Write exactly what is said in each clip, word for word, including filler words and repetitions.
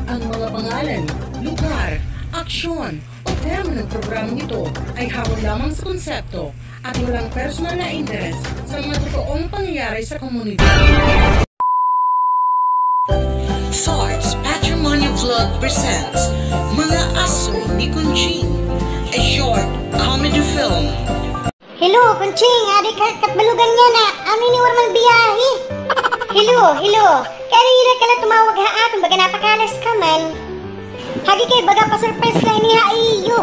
Ang mga pangalan, lugar, aksyon, o tema ng programang ito ay hango lamang sa konsepto at walang personal na interes sa mga totoong pangyayari sa komunidad. Thoughts Patrimony Vlog presents Mga Asoy ni Conching, a short comedy film. Hello, Conching, adi ka Catbalogan yana. Ano ini, waray man biyahe? Hello, hello. Kay adi ka la tumawag ha akon, baga napakalas ka man. Hagi kay baga pa-surprise la ini ha iyo.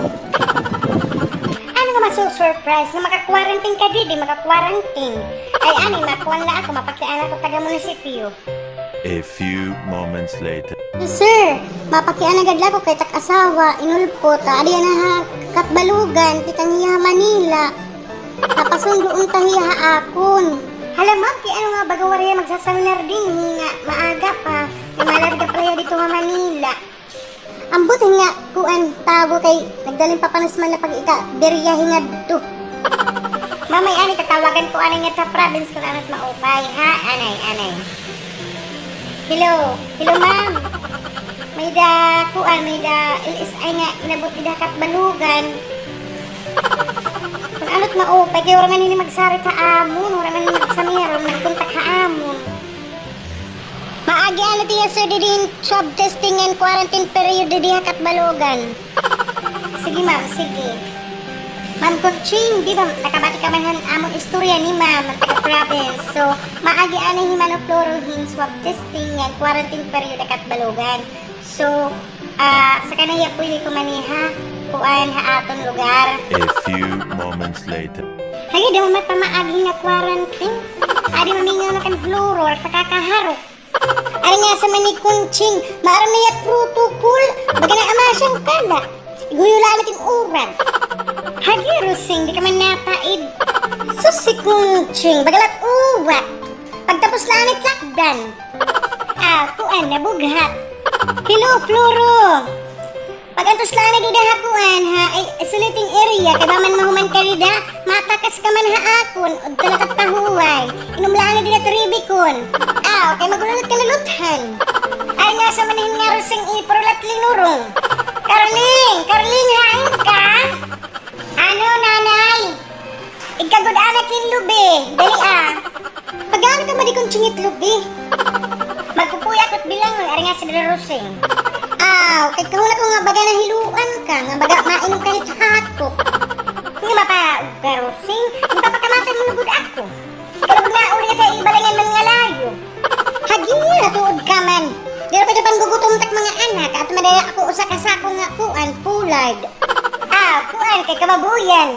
Ano nga masu-surprise? Nga maka-quarantine ka didi, maka-quarantine. Ay, ani, makuan la ako, mapakiana ako taga munisipyo. A few moments later. Sir, mapakiana gad la ako kay tak asawa, inulpot, adi yana ha Catbalogan, tikang hiya ha Manila. Napasundo unta hiya ha akon. Hala, ma'am, kay ano nga baga waray hiya magsaseminar dinhi nga maaga pa, kay malarga pa la hiya didto ha Manila. Ambot nga kuan, tawo kay nagdalin papanas man la pag-ika-biryahe ngadto. Ma'am, ay ani, tatawagan ko anay ngadto ha province kon ano it maupay, ha? Anay, anay. Hello, hello, ma'am. May-ada kuan, may-ada L S I nga inabot dida ha Catbalogan. Kon ano it maupay, kay waray man ini magsarit ha amon, waray man ini magseminar, nagkontak ha amon. Maagi anay it iya, sir, didi hin swab testing ngan quarantine period didi ha Catbalogan. Sige, ma'am, sige. Ma'am Conching, di ba nakabati ka man han amon istorya ni ma'am, han taga-province. So, maagi anay hi Mano Floro hin swab testing ngan quarantine period ha Catbalogan. So, ah, saka na hiya pwede kumanhi ha kuan, ha aton lugar. A few moments later. Hagi, di man pamaagi nga quarantine. Adi mamingaw na kan Floro, nakakaharok. Ari nga sa man ni Conching, maaram na hiya protocol, baga naamasyang ka la. Iguyo la anay it im uran. Hagi, Rosing, di ka man napaid. Sus, si Conching, baga la it uwat. Pagtapos la anay it lockdown. Ah, kuan, nabughat. Hello, Floro. Pag-antos la anay dida ha kuan, ha, ay, isolating area, kay baka man mahuman ka dida, matakas ka man ha akon, udto la ka pahuway. Inom la anay dida Tribicon. Ah, okay, mag-ulot ka luluthan. Ay, nga sa manahin nga Rosing, ipuro la it linurong. Carling! Carling, hain ka? Ano, nanay? Igkagod anay it im lubi. Dali, ah. Pag-ano ka madi kon tsingit lubi? Magpupuya ako it bilangon, ari nga si Dada Rosing. Aw, kay kahuna ko nga baga nahiluan ka, nga baga mainom ka hit hatok. Nga mapaog ka, Rosing. Magpapakamatay mo lugod ako. Ikaw lugod nga uli nga sa ibalingan man nga layo. Hagi, natuod ka man. Diri pa dyan panggugutom tak mga anak. At madala ako usa ka sako nga kuan, pulad. Ah, kuan, kay kababuyan.